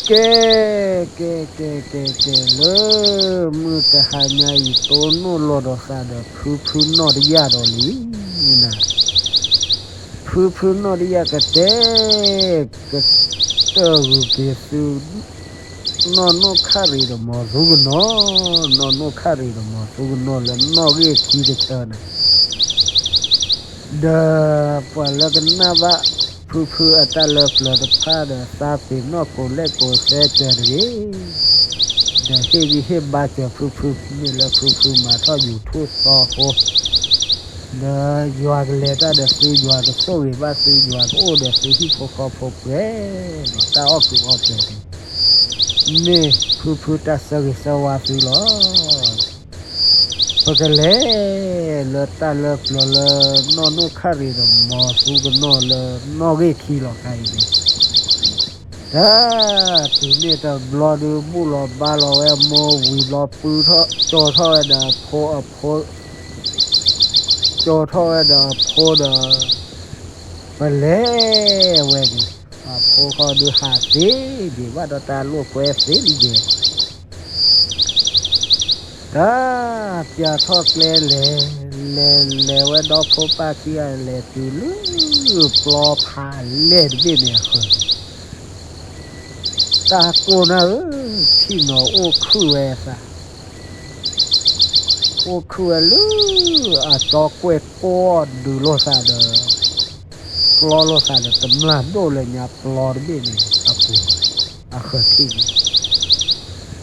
ကဲ ကဲ ကဲ ကဲ ကဲ လၢမုၢ်တဟါညါအံၤ တိၢ်နီၣ်လီၤဒီးသးဒီး ဖုဖုနီၢ်တယၢ်ဒီးလံနၤ, ဖုဖုနီၢ်တယၢ်ကတဲ ကတၢၢ်ဂုာ်က့ၤသု နီၢ်နီၢ်ခရံာ်ဒီးမီၤသူကနီၤ, နီၢ်နီၢ်ခရံာ်ဒီးမီၤသူကနီၤလၢနီၣ်ဂံၢ်ခံတဆၢန့ၣ် ဒီးပှၤလၢကနၣ်ဘၣ် ဖုဖုအတၢ်လၢပျၢၤတဖၣ်ဒီး သးပ့ၤနီၣ်ကိးလဲၣ်ကိးစဲစၢၤတဂ့ၤ, ဒီးဟ့ၣ်ဂံၢ်ဟ့ၣ်ဘါစၢၤဖုဖု မ့ၢ်လၢဖုဖုမၤထီၣ် YouTube သီအဃိ, ဒီးယွၤကလဲၤတၢ်ဒီးသု ယွၤကဆိၣ်ဂ့ၤဘၣ်သု ယွၤကအိၣ်ဒီးသုဟံၣ်ဖိဃီဖိပှဲၤဒီး တၢ်အီၣ်ကုးအီပှဲၤန့ၣ် မ့ၢ်ဖုဖုတၢ်ဆၢဂ့ၤဆၢဝါသုလီၤ. ပကလဲၤလၢတၢ်လၢပျၢၤလၢ နီၢ်နီၢ်ခရံာ်ဒီးမီၤသူကနီၤလၢနီၣ်ဂံၢ်ခံလီၤခါအံၤန့ၣ်, တၢ်တုၤန့ၣ်တဘျီဒုး ဘူၣ်လီၤဘါလီၤဝဲမိၢ်ဝံၤဘျီ ပုၢ်ထီၣ်ကၠီထီၣ်ဝဲဒီးအဖိအဖိ ကၠီထီၣ်ဝဲဒီးအဖိဒီး ပလဲၤဝဲန့ၣ် အဖိဃီဒုးဟးသ့ဒံး ဘၣ်ဒီးတၢ်လိာ်ကွဲသ့လံယဲၢ် တၢ်ပျၢၤထီၣ်ကျဲလဲၤ လဲၤလဲၤဝဲဒီးဖိပၢ်ခံဂၤ လဲၤတုၤလၢပျီဖးလဲၢ်တဘ့ၣ်န့ၣ်အဃၢၤန့ၣ်, တၢ်ကိၢ်နၢ်ဧၢ, ထံၣ်နီၤအိၣ်ခုၣ်ဝဲသး အိၣ်ခုၣ်ဝဲလၢ အကၠီကွဲၢ်ကိၢ်ဒုးလိာ်သးဒီး ပျီလိာ်သးဒီး တမျၢ်ဒိၣ်လၢညါပျီတဘ့ၣ်န့ၣ်အပူၤ အဃၢၤထံၣ်န့ၣ်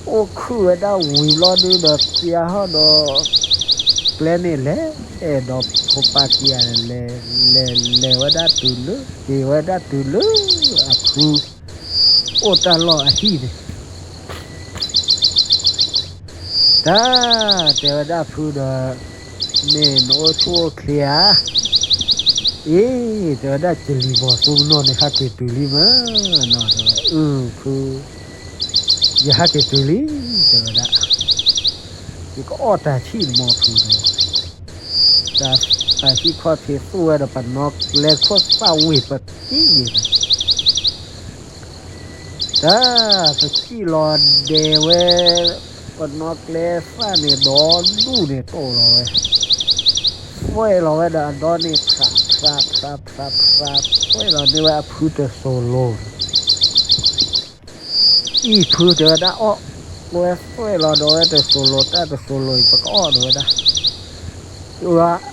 အိၣ်ခုၣ်ဝဲဒၣ်ဝံၤဘျီဒုးဒီး ပျၢ်ဟီၣ်ဒီး ကျဲန့ၣ်လဲၤ ဒီးဖိပၢ်ခံဂၤန့ၣ် လဲၤလဲၤလဲၤဝဲဒၣ်တုၤလၢ က့ၤဝဲဒၣ်တုၤလၢ အဖု အိၣ်တၢ်လီၢ်အဟံၣ်န့ၣ် တၢ်တဲဝဲဒၣ်ဖုဒီး မ့ၢ်နအိၣ်ဆူၣ်အိၣ်ချ့ဧါ, အ့ တဲဝဲဒၣ် ကလံၤမီၤသူကနီၤန့ၣ် ဟဲက့ၤတုၤလံမ့ၢ်နီၤ တဲဝဲ အု ဖု ယဟဲက့ၤတုၤလံ တဲဝဲဒၣ်, ယကအီၣ်တၢ်ဆံၣ်တမီၤဖုတဲဝဲ, တၢ်ဟံၣ်ခီၣ်ထံးသူၣ်ဝဲဒီး ပနီၣ်ကျဲခိၣ်သၣ်ဝ့ၢ်ပက့ၢ်န့ၣ် တၢ်ပစံၣ်လီၤဒဲးဝဲ ပနီၣ်ကျဲသၣ်န့ၣ် ဒီဒူၣ်န့ၣ်တိၢ်လီၤဝဲ, သွဲၣ်လီၤဝဲဒီးအဒီန့ၣ် ဖြးဖြးဖြးဖြးဖြး သွဲၣ်လီၤန့ၢ်ဝဲအဖုတစိၤလိၤဒီး အံၤဖုတဲဝဲဒၣ်အီၣ်, ဝဲသွဲၣ်လီၤဒီးဝဲတစိၤလိၤတၢ်တစိၤလိၤအံၤ ပကအီၣ်တဲဝဲဒၣ်,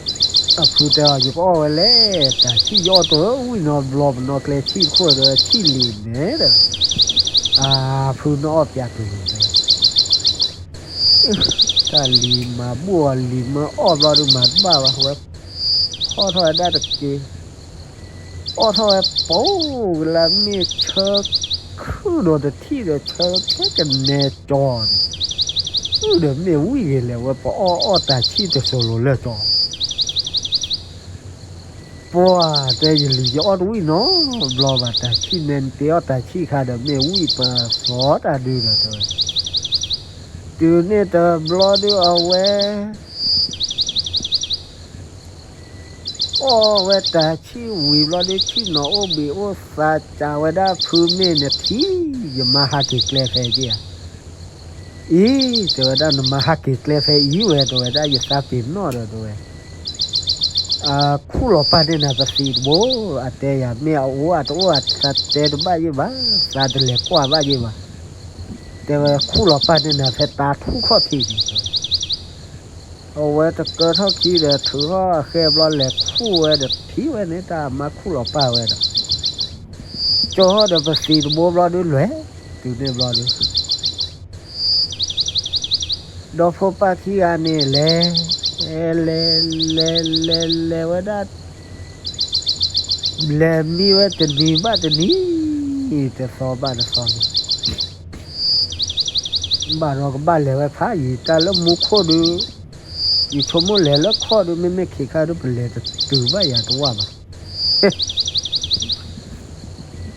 အဖုတဲအီၤ ယကအီၣ်ဝဲလဲၣ် တၢ်ဆံၣ်ယအီၣ်တဝံၣ်နီတဘျီ ပနီၣ်ကျဲဆံၣ်တခိၣ်ဒီးဆံၣ်လံၤန့ၣ်ဒီး, အဖုနအီၣ်ပျးတုၤလံတဲဝဲ, တၢ်လံၤမၤဘူၣ်အီၤလံၤမၢအီၣ်ဘျီဒုးမၤတဘၣ်ဘၣ် ဝဲဖီၣ်ထီၣ်ဝဲဒၣ်တက့ၢ် အီၣ်ထီၣ်ဝဲပိာ်ကလၢမ့ၢ်ဆၢခုၣ်ဒီးတထံၣ်ဒီးဆၢဆဲကနဲကၠီန့ၣ်, အုၣ်ဒီးမ့ၢ်ဝံၣ်ဂ့ၤလဲၣ် ဝဲပအီၣ်အီၣ်တၢ်ဆံၣ်တစိၤလိၤလၢကၠီ, ပှၤတဲယလံၤယအီၣ်တဝံၣ်နီတဘျီဘၣ် တၢ်ဆံၣ်မ့ၢ်တ့အီၣ်တၢ်ဆံၣ်ခါဒီးမ့ၢ်ဝံၣ်ပသီတၢ်ဒုဒီးတဲဝဲ, တုၤန့ၣ်တဘျီဒုးအဝဲ အီၣ်ဝဲတၢ်ဆံၣ်ဝံၤဘျီဒုး ဆံၣ်နီၤအိၣ်ဘှံးအိၣ်သါ စံးဝဲဒၣ်ဖုမ့ၢ်နထံၣ် ယမါဟးက့ၤကျဲဖဲအံၤဧါ, အံၤ တဲဝဲဒၣ်နမါဟးက့ၤကျဲဖဲအံၤဝဲ တဲဝဲဒၣ်ယသးပ့ၤနီၣ်ဒီးတဲဝဲ, ခူၣ်လီၤပၢ်န့ၢ်နၤပသံးတဘိ, အတဲယၤမ့ၢ်အအိၣ်အတအိၣ်အသးတဲတဘၣ်ယ့ၢ်ဘၣ်, သးတလဲၤကွၢ်ဘၣ်ယ့ၢ်ဘၣ်, တဲဝဲခူၣ်လီၤပၢ်န့ၢ်နၤဖဲတၢ်ထူၣ်ခီၣ်ထံးန့ၣ် အဝဲတကၢထီၣ်ခံဒီးထုးထီၣ်အဃဲဘျီလဲၤခူၣ်ဝဲဒီးထံၣ်ဝဲန့ၣ် တၢ်မါခူၣ်လီၤပၢ်ဝဲဒီး, ကၠီဒီးပသံးတဘိဘျီဒုးလဲၤ, တုၤန့ၣ်ဘျီဒုး, ဒီဖိပၢ်ခံဂၤန့ၣ်လဲၤ, လဲၤလဲၤလဲၤလဲၤဝဲဒၣ် လဲၤမံဝဲတနံၤဘၣ်တနံၤ, တသီဘၣ်တသီန့ၣ်, ဘၣ်ဒီးကဘၣ်လဲၤဝဲဖးယံာ်တၢ်လၢမူခိၣ်ဒုး, ယဆိကမိၣ်လဲၤလၢခီၣ်ဒုး မ့မ့ၢ်ခံခါဒုး ပလဲၤတတုၤဘၣ်ယၤတဝၢ်ဘၣ်.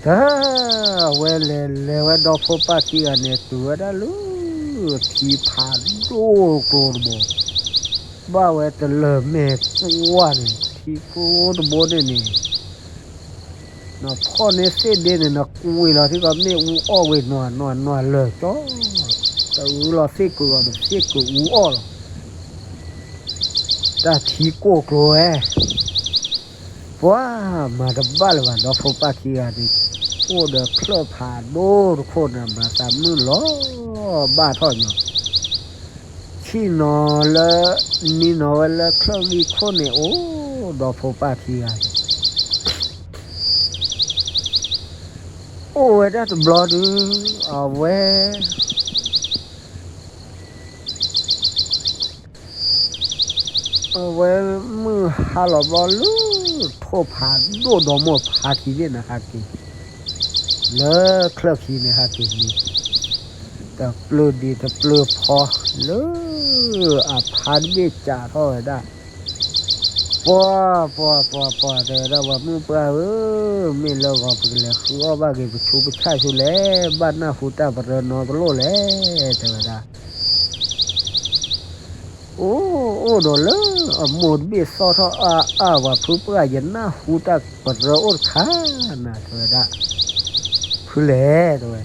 တၢ်ဝဲလဲၤလဲၤဝဲဒီဖိပၢ်ခံဂၤန့ၣ် တုၤဝဲဒၣ်လၢ ထံဖးဒိၣ်ကျိတဘိ, ဘၣ်ဝဲတလၢာ်မဲာ်ကွၢ်န့ၣ် ထံကျိတဘိန့ၣ်န့ၣ်, နဖီၣ်န့ၢ်သ့ၣ်ဒ့န့ၣ် နကွံာ်လီၤထံကီး မ့ၣ်အူအီၣ်ဝဲနွၤနွၤနွၤလၢာ်ကၠီ, တအုလီၤသ့ၣ်ကုာ်အီၤဒီး သ့ၣ်ကုာ်အူအီၣ်လီၤ. တၢ်ထံကိၢ်ကျိၤဝဲ, ပှၤမၤတဘၣ်လၢၤဘၣ် ဒီဖိပၢ်ခံဂၤန့ၣ်, အိၣ်ဒီးချၢၣ်ဖးဒိၣ်တခိၣ်န့ၣ် မၤသးမုာ်လီၤဘၣ်ထီၣ်ညီ, ဆံၣ်နီၤလၢ နံၤနီၤဝဲလၢချၢၣ်ဂံၢ်ခိၣ်န့ၣ်အိၣ်, ဒီဖိပၢ်ခံဂၤန့ၣ် အိၣ်ဝဲဒၣ်တဘျီဒုး, အဝဲ အဝဲမုၢ်ဟါလီၤဘျီလၢ ထိၣ်ဖးဒိၣ်ဒီမိၢ်ဖါခံဘ့ၣ်န့ၣ်ဟဲက့ၤ, လၢချၢၣ်ခံန့ၣ်ဟဲက့ၤန့ၣ်, တပျၢၢ်ဒံးတပျၢၢ်ဖီလၢ အဖါတဘ့ၣ်စးထီၣ်ဝဲဒၣ်, ပှၤ ပှၤ ပှၤ ပှၤ တဲဝဲဒၣ် ပှၤမုၣ်ပှၢ်ဧၢ, မ့ၢ်လၢဂီၤပကလဲၤဃုအီၣ်ဘၣ်က့ၤ ပဆူပဆၣ်ဆူလဲၣ်, ဘၣ်နၢ်ဟူတၢ်ပရၢနီတလိၣ်လဲၣ် တဲဝဲဒၣ်. အိၣ် အိၣ်ဒီးလၢအမိၢ်တဘ့ၣ်သီၣ်ထီၣ်အါအါ ပှၤဖုပှၢ် ယနၢ်ဟူတၢ်ပရၢအိၣ်တခါနၤ တဲဝဲဒၣ်. ဖုလဲၣ် တဲဝဲ,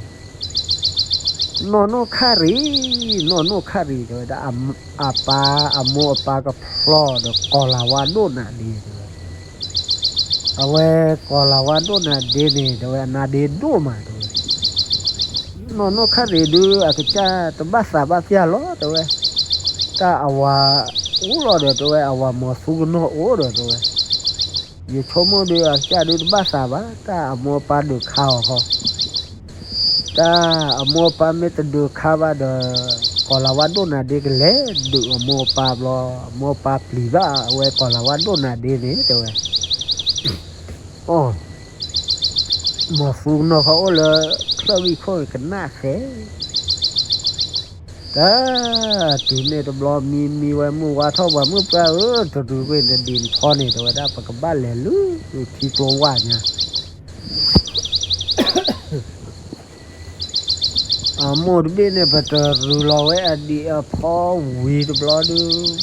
နီၢ်နီၢ်ခၣ်ရံၣ်, နီၢ်နီၢ်ခၣ်ရံၣ် တဲဝဲဒၣ်, အပၢ် အမိၢ်အပၢ်ကဖျီဒီးကီၤလၤဝါဒိၣ်နးဒ့ တဲဝဲ. အဝဲကီၤလၤဝါဒိၣ်နးဒ့န့ၣ် တဲဝဲ အနါဒ့ဒိၣ်မး တဲဝဲ. နီၢ်နီၢ်ခၣ်ရံၣ်ဒုး အကစၢ်တဘၣ်သးဘၣ်ပျၢ်လီၤ တဲဝဲ. တၢ်အဝၤအိၣ်လီၤဒီး တဲဝဲ အဝၤမီၤသူကနီၢ်အိၣ်ဒီး တဲဝဲ. ယဆိကမိၣ်ဒုး အကစၢ်ဒုးတဘၣ်သးဘၣ် တၢ်အမိၢ်အပၢ်ဒုးခါအီၤခီ တၢ်အမိၢ်အပၢ်မ့ၢ်တဒုးခါဘၣ်ဒီး ကီၤလၤဝါဒိၣ်နးဒ့ကလဲၤဒုးအမိၢ်အပၢ်ဘျီ, အမိၢ်အပၢ်ပျံၤဘၣ်အဝဲကီၤလၤဝါဒိၣ်နးဒ့န့ၣ် တဲဝဲ. အိ မီၤသူကနီၢ်ခီအိၣ်လၢချၢၣ်ဂံၢ်ခိၣ်ကနၣ်ဃဲ တၢ် တုၤန့ၣ်တဘျီ မံမံဝဲမုၢ်ဝါထီၣ် ပှၤမုၣ်ပှၢ်ဧၢ, တရုၤကွံာ်နဒံးနဖီန့ၣ် တဲဝဲဒၣ် ပကဘၣ်လဲၤလၢထံကျိဝၢ်ညါ အမိၢ်တဘ့ၣ်န့ၣ် ပတရုၤလီၤဝဲအဒံးအဖီဝံၤတဘျီဒုး တၢ် မီၤသူကနီၢ်ဒီး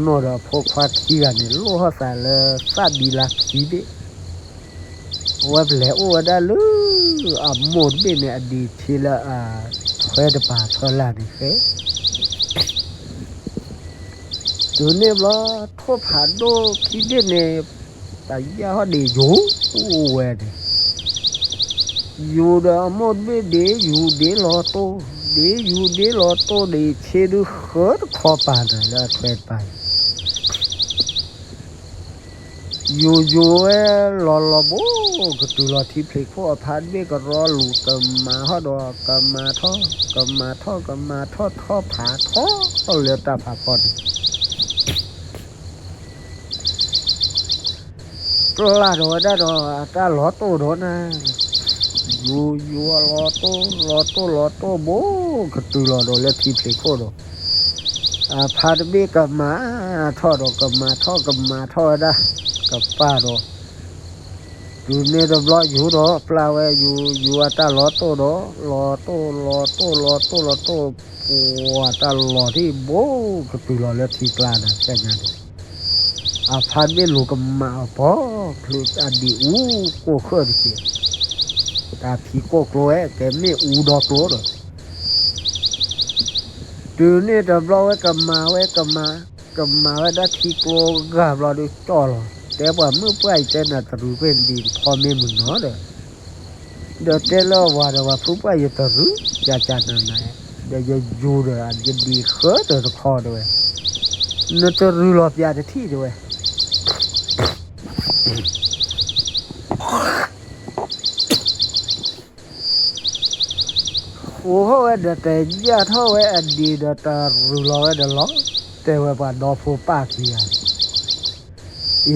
အဖိခွါခံဂၤန့ၣ် လိၣ်ထီၣ်သးလၢသၣ်ဘံလါခံဘ့ၣ်, အဝဲပလဲၤအိၣ်ဝဲဒၣ်လၢ အမိၢ်တဘ့ၣ်န့ၣ် အဒံးထံလၢအထွဲတပၤဖၢလၢ်န့ၣ်ဃဲ တုၤန့ၣ်ဘျီ ထိၣ်ဖးဒိၣ်ခံဘ့ၣ်န့ၣ် တၢ်ယၢ်ဟီၣ်ဒံးယိၤဝဲန့ၣ်, ယိၤဒီးအမိၢ်တဘ့ၣ်ဒ့ယူၤဒ့လီၤတိၢ်, ဒ့ယူၤဒ့လီၤတိၢ်ဒံးဆ့ဒုးဃၢတခီပၤနၤလၢအထွဲတပၤအံၤ ယိၤယိၤဝဲလီၤလီၤဘိ ကတုၤလီၤထံဖျံးခိၣ်အဖါတဘ့ၣ်ကရီလူၤ ကမၤထီၣ်ဒီး ကမၤထီၣ် ကမၤထီၣ် ကမၤထီၣ်ထီၣ်ဖးထီၣ်လၢတၢ်ဖးဖီန့ၣ် ပျၢ်ဒီးဝဲဒၣ်ဒီးအတၢ်လီၤတိၢ်ဒီးနၤ, ယိၤယိၤလီၤတိၢ် လီၤတိၢ်လီၤတိၢ်ဘိ ကတုၤလီၤဒီးလၢထံဖျံးခိၣ်ဒီး အဖါတဘ့ၣ်ကမၤထီၣ်ဒီး ကမၤထီၣ်ကမၤထီၣ်ဝဲဒၣ် ကပၢ်ဒီး တုၤန့ၣ်တဘျီယိၤဒီးပျၢ်ဝဲ ယိၤယိၤအတၢ်လီၤတိၢ်ဒီး လီၤတိၢ်လီၤတိၢ်လီၤတိၢ်လီၤတိၢ် ပှၤတၢ်လီၤထံၣ်ဘိ ကတုၤလီၤလၢထံကျါနၤ ကဲညါန့ၣ် အဖါတဘ့ၣ်လူၤကမၤအီၤပီၤ ချုးအဒံးအူကိၢ်ခၢၣ်တက့ၢ်, တၢ်ဖံးကိၢ်ကျိဝဲ ကဲမ့ၣ်အူဒီကျိဒီး တုၤန့ၣ်တဘျီဝဲကမၤဝဲကမၤ, ကမၤဝဲဒၣ်ထံကျိဂၤဘျီဒုးကၠီၣ်လီၤ, တဲပှၤမုၣ်ပှၢ် ယတဲနၤတရုၤကွံာ်နဒံးနဖီမ့ၢ်မုာ်နီၤဒီး ဒီးတဲလၢအဝၤဒီး ပှၤဖုပှၢ်ယတရုၤ ကၢ်ကၢ်နၤနၤ, ဒီးယယိၤဒီးယဒံးဃၢတၢၢ်တခီတဲဝဲ, နတရုၤလီၤပျးတထံၣ်တဲဝဲ ဃိးဟီၣ်ဝဲဒီးတယၢ်ထီၣ်ဝဲအဒံးဒီးတရုၤလီၤဝဲဒီးလီၤ, တဲဝဲပှၤဒီဖိပၢ်ခံဂၤန့ၣ်, အ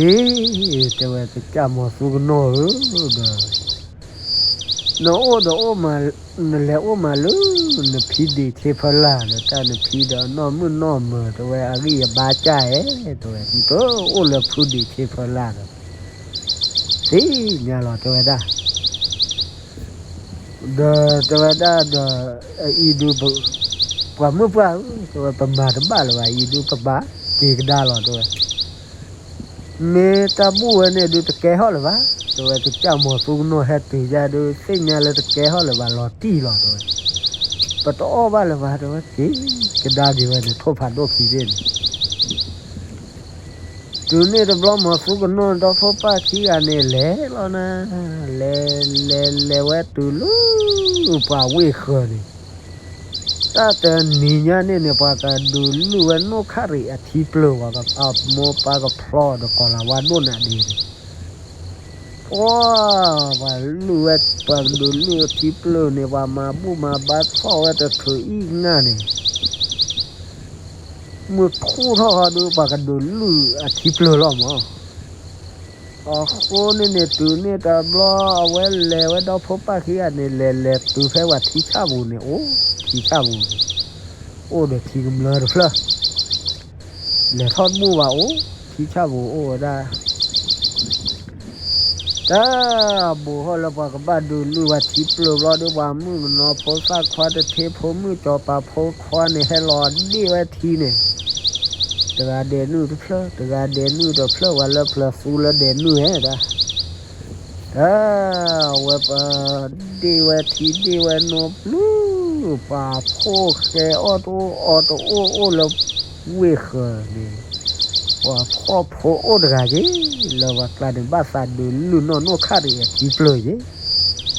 ့, တဲဝဲကစၢ်မီၤသူကနီၢ်ဧၢ, ဒီး နအိၣ်ဒီးအိၣ်မး, နလဲၤအိၣ်မးလၢ နဖံဒံးဆ့ဖၢလၢ်ဒီး တၢ်နဖံဒီးအနီၢ်မုၣ်နီၢ်မၢၤ တဲဝဲအဂံၢ်အဘါကၢ်ဧဲ, တဲဝဲ နတအိၣ်လၢဖုဒံးဆ့ဖၢလၢ်ဒီး သ့ၣ်ညါလီၤ တဲဝဲဒၣ် ဒီးတဲဝဲဒၣ်ဒီး အအံၤဒုး ပှၤမုၣ်ပှၢ်ဧၢ, တဲဝဲ ပမၤတဘၣ်လၢၤဘၣ်, အံၤဒုးပဘၣ်က့ၤကဒါလီၤ တဲဝဲ, မ့ၢ်တၢ်ဘူၣ်ဝဲန့ၣ်ဒုးတကဲထီၣ်လၢၤဘၣ်, တဲဝဲ ကစၢ်မီၤသူကနိၣ်ဟဲတုၤယါဒုး သ့ၣ်ညါလၢတကဲထီၣ်လၢၤဘၣ် လီၤတံၢ်လီၤ တဲဝဲ, ပတအီၣ်ဘၣ်လၢၤဘၣ် တဲဝဲ, က့ၤကဒါက့ၤဝဲန့ၣ် ထိၣ်ဖးဒိၣ်ခံဘ့ၣ်န့ၣ် တုၤန့ၣ်တဘျီ မီၤသူကနိၣ်ဒီဖိပၢ်ခံဂၤန့ၣ် လဲၤလီၤနၤ, လဲၤ လဲၤ လဲၤဝဲတုၤလၢ ပှၤဝ့ၢ်ဃၢၤန့ၣ်, တၢ်တနံၤညါန့ၣ်န့ၣ် ပှၤကဒုးလုၢ်ဝဲနိၣ်ခၣ်ရံၣ်အထံပျၢၤဝဲ, အမိၢ်ပၢ်ကဖျီဒီးကီၤလၤဝါဒိၣ်နးဒ့န့ၣ်, ပှၤ ပှၤလုၢ်ဝဲ, ပှၤကဒုးလုၢ်အထံပျၢၤန့ၣ် ပှၤမၤဘူၣ်မၤဘါထီၣ်ဝဲတထုးအံၤနၢ်န့ၣ် မုၢ်ထူၣ်ထီၣ်ဃီဒုး ပှၤကဒုးလုၢ်အထံပျၢၤလီၤမး. အဃိန့ၣ်န့ၣ် တုၤန့ၣ်တဘျီ အဝဲလဲၤဝဲဒီဖိပၢ်ခံဂၤန့ၣ် လဲၤလဲၤတုၤဖဲပှၤထံဆၣ်ပူၤန့ၣ် အိၣ်ထံဆၣ်ပူၤန့ၣ်, အိၣ်ဒီးထံကမျၢၢ်တဖျၢၣ်, လဲၤထီၣ်တဘူၣ်ဘၣ်အိၣ် ထံဆၣ်ပူၤအိၣ်ဝဲဒၣ် တၢ်ဘိးဟီၣ်လၢပှၤကဘၣ်ဒုးလုၢ်ဝဲထံပျၢၤဘျီဒုး ပှၤမုၣ်ကနီၤဖိသၣ်ခွါတထ့ဖိမုၣ်ကၠီၤပၤဖိခွါန့ၣ် ဟဲလီၤဒ့ၣ်ဝဲထံန့ၣ်, တဂၤဒဲးနုၢ်တဖျၢၣ် တဂၤဒဲးနုၢ်တဖျၢၣ် ပှၤလၢပျၢၤသူလၢဒဲးနုၢ်ဧဲဒၣ်, တၢ် အဝဲပဒ့ၣ်ဝဲထံဒ့ၣ်ဝဲနိပျုၤ, ပှၤဖိၣ်ဃဲအီၣ်တအိၣ်အီတအိၣ်အိၣ်လၢဝ့ၢ်ဃၢၤန့ၣ်, ပှၤဖှီၣ်ဖိအိၣ်တဂၤက့ၤ, လၢပှၤကျါန့ၣ် ဘၣ်သးဒုးလုၢ်နီၢ်နိၣ်ခၣ်ရံၣ်အထံပျၢၤက့ၤ,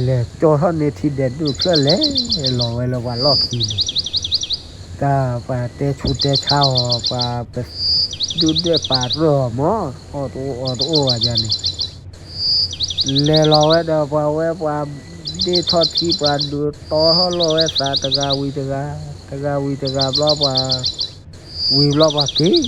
လဲၤကၠီထီၣ်န့ၢ်ထံဒဲးနုၢ်တဖျၢၣ်လဲၤလီၤဝဲလၢပှၤလီၢ်ခံန့ၣ်, တၢ်ပှၤတဲဆူးတဲဆါအီၤ ပှၤပဒုၣ်ဒွဲၣ်ပာ်ရၢၢ်အီၤမး, အီၣ်တအိၣ်အီတအိၣ်ဘၣ်ယၤန့ၣ်, လဲၤလီၤဝဲဒီးပှၤဝဲပှၤဒ့ၣ်ထီၣ်ထံ ပှၤဒုးတီထီၣ်လိာ်ဝဲသးတဂၤဝံၤတဂၤ, တဂၤဝံၤတဂၤဘျီပှၤ ဝံၤဘျီပှၤက့ၤ တဒၣ်ဝဲအီၤကျဲကျါကျဲကျါအံၤ, အဝဲ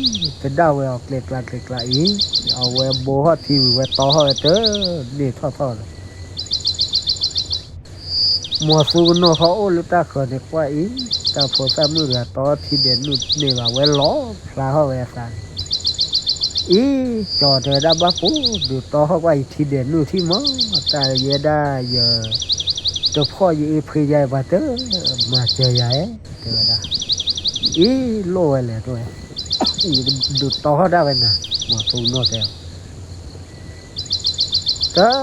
ဘိဟီၣ်ထံဝံၤဝဲတီထီၣ်ဝဲတန့ၢ်ထီၣ်ထီၣ်ဒီး မီၤသူကနိၣ်ဟီၣ်အိၣ်လၢတၢ်ဃၢၤန့ၣ်ကွၢ်အံၤ, တၢ်ဖိသၣ်မုၣ်တဂၤတီထံဒဲးနုၢ်တန့ၢ်ဘၣ် ဝဲလီၤဖျါထီၣ်ဝဲအသးန့ၣ်, အံၤ ကၠီတဲဝဲဒၣ်ဘၣ်ပူၤ ဒုးတီထီၣ်ကွၢ်အံၤထံဒဲးနုၢ်ထံၣ်မး, တၢ်ယဲဒၣ်ယ တဖှီၣ်ယအ့ဖှ့ယါအံၤ ပှၤတမၤစၢၤယၤဧဲ, တဲဝဲဒၣ်, အံၤ လိၣ်ဝဲလဲၣ်တဲဝဲ, ယကဒုးတီထီၣ်ဒၣ်ဝဲနၤ, မီၤသူကနိၣ်တဲအီၤ တၢ်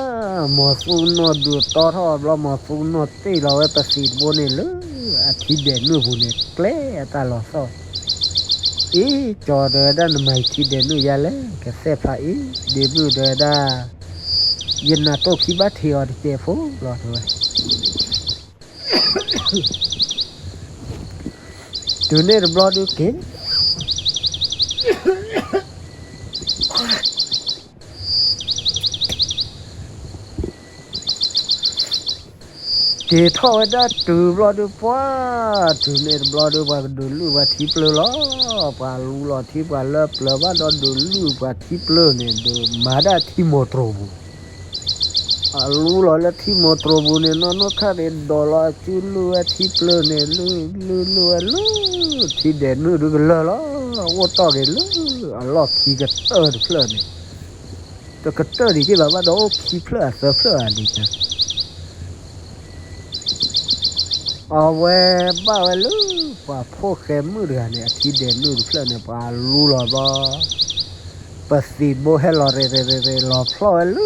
မီၤသူကနိၣ်ဒုးတီထီၣ်ဘျီ မီၤသူကနိၣ်တ့ၢ်လီၤဝဲပသံးတဘိန့ၣ်လၢအထံဒဲးနုၢ်ပူၤန့ၣ် ကျဲအတၢ်လီၤဆီ, အ့ ကၠီတဲဝဲဒၣ် နမၤယထံဒဲးနုၢ်ယါလဲၣ် ကသဲၣ်ဖးအံၤ, ဒ့မုၣ်တဲဝဲဒၣ် ယနၢ်တိၢ်ခံဘၣ်ထံးအီၤတစဲးဖိလီၤတဲဝဲ, တုၤန့ၣ်တဘျီဒုးက့ၤ က့ၤထီၣ်ဝဲဒၣ်တုၤဘျီဒုးပှၢ်, တုၤန့ၣ်တဘျီဒုး ပှၤကဒုးလုၢ်ပှၤထံပျၢၤလီၤ, ပှၤလူလီၤထံပှၤလၢပျၢၤဘၣ်ဒီးဒုးလုၢ်ပှၤထံပျၢၤန့ၣ် ဒုးမၤဒၣ်ထံမိၢ်တြိာ်ပူၤ, အလူလီၤလၢထံမိၢ်တြိာ်ပူၤန့ၣ် နီၢ်နီၢ်ခါန့ၣ် ဒိးလီၤအစုလုၢ်ဝဲထံပျၢၤန့ၣ် လုၢ်လုၢ်လုၢ်ဝဲလၢ ထံဒဲးနုၢ်ဒုးကလၢာ်လီၤ, အိၣ်တီၢ်က့ၤလၢအလီၢ်ခံကတၢၢ်တဖျၢၣ်န့ၣ် တကတၢၢ်ဒံးက့ဘၣ် ဘၣ်ဒီးအိၣ်ခံဖျၢၣ်အသၢဖျၢၣ်အဒံးက အဝဲဘၣ်ဝဲလၢ ပှၤဖိၣ်ဃဲမုၣ်တဂၤန့ၣ် အထံဒဲးနုၢ်တဖျၢၣ်န့ၣ် ပှၤလူလီၤဘျီ ပသံးတဘိဟဲလီၤရ့ရ့ရ့ရ့ လီၤဖျီၣ်ဝဲလၢ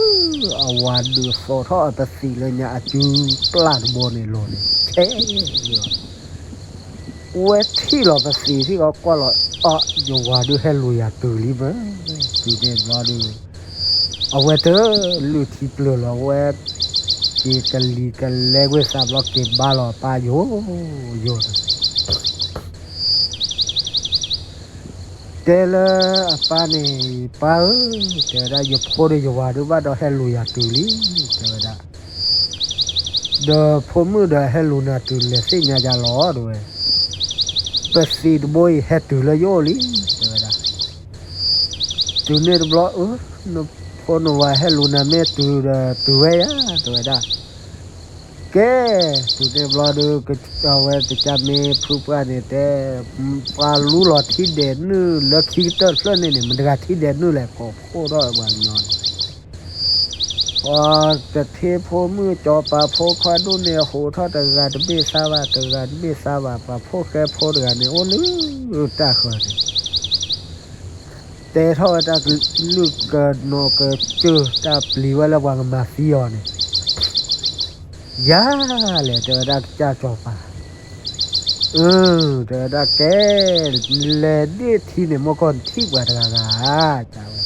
အဝၤဒုးသိးထီၣ်အပသံးလၢညါအစုပျၢ်တဘိန့ၣ်လိၤန့ၣ် ဆဲးလီၤ ဝဲထံၣ်လီၤပသံးထံၣ်လီၤကွၢ်လီၤ အီ ယဝၤဒုးဟဲလူၤယၤတုၤလံမး, တုၤန့ၣ်ဘျီဒုး အဝဲတလုၢ်ထံပျၢၤလီၤဝဲ, က့ၤကလံၤကလဲကွံာ်သးဘျီက့ၤဘါလီၤပၢ်ယိာ်ယိာ်န့ၣ် တဲလၢအပၢ်န့ၣ် ပၢ်ဧၢ, တဲဝဲဒၣ် ယဖိဒီးယဝၤဒုးဘၣ်ဒီးဟဲလူၤယၤတုၤလံ, တဲဝဲဒၣ် ဒီးဖိမုၣ်ဒီးဟဲလူၤနၤတုၤလဲၤသ့ၣ်ညါယၤလီၤ တဲဝဲ, ပသံးတဘိအံၤဟဲတုၤလၢယအိၣ်လံ, တဲဝဲဒၣ်, တုၤန့ၣ်တဘျီ အၢ နဖိနဝၤဟဲလူၤနၤမ့ၢ်တုၤဒီးတုၤဝဲယၤ တဲဝဲဒၣ်, ကဲ တုၤန့ၣ်တဘျီဒီး အဝဲတကမ့ၢ်ဖုပှၢ်န့ၣ်တဲ ပှၤလူလီၤထံဒဲးနုၢ်လၢခံကတၢၢ်တဖျၢၣ်န့ၣ်န့ၣ် မတၤတဂၤထံဒဲးနုၢ်လဲၣ် ကိးဖှိၣ်ထီၣ်ပှၤကညီန့ၣ် ပှၤတထ့ဖိမုၣ်ကၠီၤပၤဖိခွါဒိၣ်န့ၣ် အဟူးထီၣ်တဂၤတဘ့ၣ်သါဘၣ် တဂၤတဘ့ၣ်သါဘၣ် ပှၤဖိၣ်ဃဲဖိတဂၤန့ၣ် အိၣ်လၢတၢ်ဃၢၤန့ၣ် တဲထီၣ်ဝဲတၢ်ကလုၢ်ကနီၤကစၢၢ် တၢ်ပျံၤဝဲလၢပှၤကမၤသံအီၤန့ၣ်, ယၤလဲၣ် တဲဝဲဒၣ်ကစၢ်စီၤပၤ, အၢ တဲဝဲဒၣ်ကဲ, လဲၤဒ့ၣ်ထံန့ၣ် မိၢ်ကီၢ်နထံၣ်ပှၤတဂၤဂၤဧါ, တဲဝဲ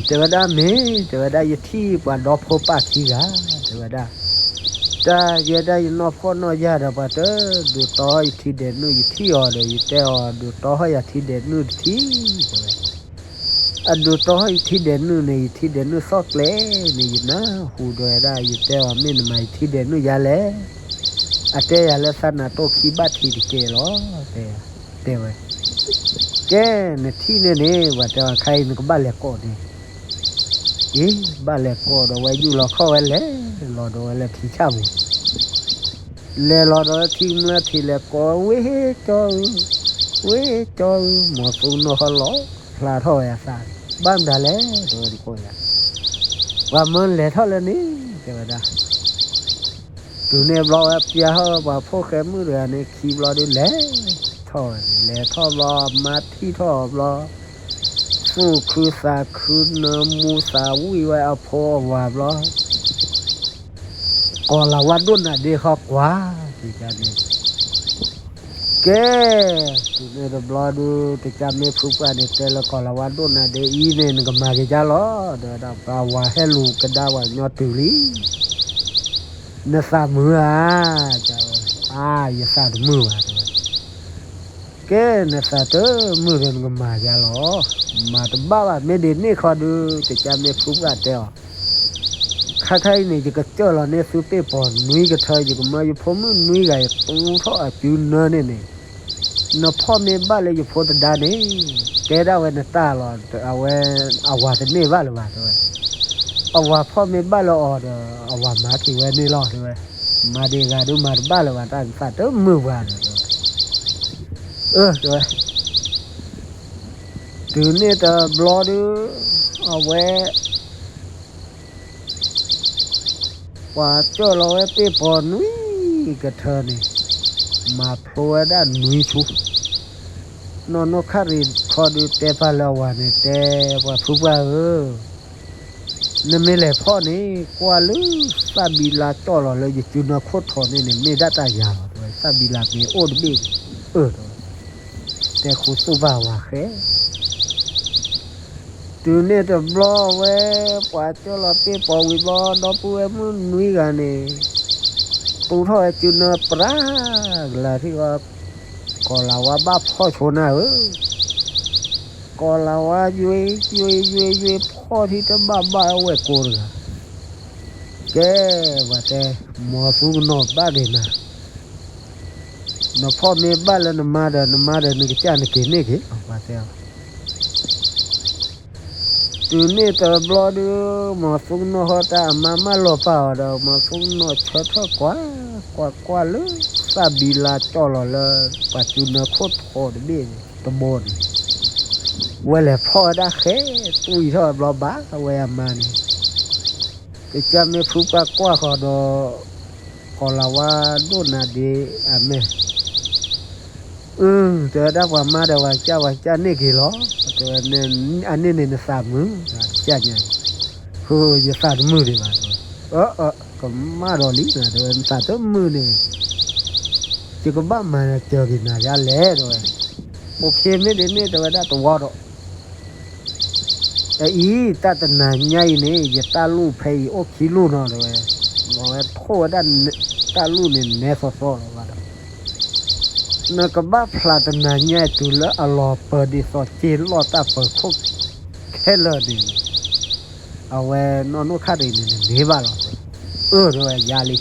တဲဝဲဒၣ်မ့ၢ်, တဲဝဲဒၣ်ယထံၣ်ပှၤဒီဖိပၢ်ခံဂၤ, တဲဝဲဒၣ်, တၢ်ယဲဒၣ်ယနီၢ်ဖှီၣ်နီၢ်ယာ်ဒီး ပှၤတဒုးတီယထံဒဲးနုၢ် ယထံၣ်အီၤဒီး ယတဲအီၤ ဒုးတီထီၣ်ယၤထံဒဲးနုၢ်တထံၣ်, တဲဝဲ အဒုးတီထီၣ်ယထံဒဲးနုၢ်န့ၣ် ယထံဒဲးနုၢ်သီၣ်ကျဲန့ၣ် ယနၢ်ဟူဒီးဝဲဒၣ် ယတဲအီၤ မ့ၢ်နမၤယထံဒဲးနုၢ်ယါလဲၣ်, အတဲယၤလၢသးနၤတိၢ်ခံဘၣ်ထံးတကဲလီၤ, တဲ, တဲဝဲ, ကဲ, နထံၣ်န့ၣ်န့ၣ် ပှၤတဲအီၤ ခါအံၤနကဘၣ်လဲၤကိးန့ၣ်, အ့ ဘၣ်လဲၤကိးဒီးဝဲ ယူၢ်လီၤခီၣ်ဝဲလဲၤ, လီၤဒီးဝဲလၢထံဆၣ်ပူၤ လဲၤလီၤဒီးဝဲထံကမျၢၢ်ထံး လဲၤကိးဝဲ ဝ့ၢ်ကၠီဧၢ, ဝ့ၢ်ကၠီဧၢ, မီၤသူနီၢ်ဟီၣ်လီၤဖျါထီၣ်ဝဲအသးန့ၣ် ဘၣ်မတၤလဲၣ် တဲဝဲတကိးယၤ, ပှၤမၢလဲၤထီၣ်လၢန့ၣ် တဲဝဲဒၣ်, တုၤန့ၣ်ဘျီဝဲပျၢ်ထီၣ်ပှၤဖိၣ်ဃဲမုၣ်တဂၤန့ၣ် ခံဘျီဒုးလဲၤထီၣ်ဝဲန့ၣ် လဲၤထီၣ်ဘျီ မါထံၣ်ထီၣ်အီၤဘျီ သူၣ်ခုသးခု နၢမူသးဝံၣ်ဝဲအဖိအဝၤဘျီ ကီၤလၤဝါဒိၣ်နၤဒ့ဃီကွၢ်က့ၤန့ၣ်, ကဲ, တုၤန့ၣ်တဘျီဒုး တကၢ်မ့ၢ်ဖုပှၢ်န့ၣ် တဲလၢကီၤလၤဝါဒိၣ်နၤဒ့အံၤန့ၣ် နကမၤက့ၤကၢ်လီၤ တဲဝဲဒၣ် ပှၤဝၤဟဲလူၤကဒါပှၤကညီတုၤလံ နသးမုာ်ဧါ, တဲဝဲ, အါ ယသးတမုာ်ဘၣ် တဲဝဲ, ကဲ နသးတမုာ်ဒီးနကမၤယါလီၤ, မၤတဘၣ်ဘၣ် မ့ၢ်ဒ်န့ၣ်ခီဒုး တကၢ်မ့ၢ်ဖုပှၢ်တဲအီၤ, ခါခါအံၤန့ၣ် ယကစၢၢ်လီၤန့ၢ်သုပ့ၢ်ပီၤနွံကထၢ ယကမၢယဖိမုၣ်နွံဂၤ ယသူထီၣ်အစုနၢန့ၣ်န့ၣ်, နဖီၣ်မ့ၢ်ဘၣ်လၢယဖိသဒါန့ၣ်, တဲဒၣ်ဝဲနတၢ်လီၤ, အဝဲ အဝၤတန့ၢ်ဘၣ်လၢၤဘၣ် တဲဝဲ, အဝၤဖီၣ်မ့ၢ်ဘၣ်လၢအီၤဒီး အဝၤမၤက့ၤဝဲန့ၣ်လီၤ တဲဝဲ, မၤဒံးဂၤဒုးမၤတဘၣ်လၢၤဘၣ် တၢ်သးတမုာ်ပှၤဒီး တဲဝဲ, အၢ တဲဝဲ, တုၤန့ၣ်တဘျီဒုး အဝဲ ပှၤစၢၢ်လီၤဝဲပ့ၢ်ပီၤနွံကထၢန့ၣ်, မၤဖျိဝဲဒၣ်နွံဆူ, နီၢ်နီၢ်ခါရံၣ်ခီဒုးတဲပာ်လၢအဝၤန့ၣ် တဲ, ပှၤဖုပှၢ်ဧၢ, နမ့ၢ်လဲၤဖီၣ်န့ၣ် ကွၢ်လၢသၣ်ဘံလါကၠီၣ်လီၤလၢယစုနၢခိၣ်ထိးန့ၣ်န့ၣ် မ့ၢ်ဒၣ်တၢ်ယၤလီၤ တဲဝဲ, သၣ်ဘံလါမ့ၢ်အိၣ်တဘ့ၣ်န့ၣ်, အၢ တဲဝဲ, တဲဃူသူၣ်ဘၣ်ဝၤဃဲ တုၤန့ၣ်တဘျီဝဲ ပှၤစၢၢ်လီၤပ့ၢ်ပီၤဝံၤဘျီ ဒီပုၢ်ဝဲၢ်မုၣ်နွံဂၤန့ၣ်, သူထီၣ်ဝဲစုနၢပြးကလၤထံၣ်ဃီ, ကီၤလၤဝါဘၣ်ဖီၣ်ဆိနၤဧၢ, ကီၤလၤဝါယွ့ယွ့ယွ့ယွ့ဖီၣ်ထံတဘၣ်ဘၣ်ဝဲကိးတဂၤ, ကဲ, ပှၤတဲ, မီၤသူကနီၤဘၣ်ဒံးနၤ နဖီၣ်မ့ၢ်ဘၣ်လၢနမါဒီး နမါဒီးနကစၢ်နက့ၤန့ၢ်က့ၤလီၤ ပှၤတဲအီၤ, တုၤန့ၣ်တဘျီဒုး မီၤသူကနီၤဟီၣ်တၢ်အမါမၢလီၤပာ်အီၤဒီး မီၤသူကနီၤဆၢထၢၣ်ကွၢ်, ကွၢ်ကွၢ်လၢ သၣ်ဘံလါကၠီၣ်လီၤလၢ ပှၤစုနၢခိၣ်ထိးတဘ့ၣ်တဘိန့ၣ်, ဝဲလဲၤဖီၣ်ဝဲဒၣ်ဃဲ, တွံၢ်ထီၣ်ဝဲဘျီဘၣ်ဝဲအမါန့ၣ် ကစၢ်မ့ၢ်ဖုပှၢ်ကွၢ်ဃီဒီး ကီၤလၤဝါဒိၣ်နၤဒ့အမဲာ်, အၢ တဲဝဲဒၣ်ပှၤမါဒီးပှၤကစၢ် ပှၤကစၢ်န့ၢ်က့ၤလီၤ, တဲဝဲ, အန့ၣ်န့ၣ်နသးမုာ်, ကစၢ်ညါအံၤ, ဟၢ ယသးတမုာ်ဒံးဘၣ်, အၢ ကမၣ်ဒီးလံနၤ တဲဝဲ, နသးတမုာ်န့ၣ် ယကဘၣ်မၤစၢၤက့ၤနၤဒ်လဲၣ် တဲဝဲ, အိၣ်ခ့မ့ၢ်ဒ်န့ၣ် တဲဝဲဒၣ်တဝီဒီး အအံၤ တၢ်တနၤညါအံၤန့ၣ် ယတၢ်လူၢ်ဖဲအံၤအိၣ်ခံလူၢ်နီၤ တဲဝဲ, အဝဲထိၣ်ဝဲဒၣ်တၢ်လူၢ်န့ၣ်နဲသိးသိးလီၤဘၣ်ဒီး, နကဘၣ်ဖျါတနၤညါအံၤတုၤလၢအလီၤပၢၤဒ်သိးစ့လီၢ်တၢ်ပၢၤခိၣ်ခဲလၢာ်န့ၣ်, အဝဲနီၢ်နီၢ်ခါတံၢ်န့ၣ် နန့ၢ်ဘၣ်လီၤ, အၢ တဲဝဲ ယၤလံ,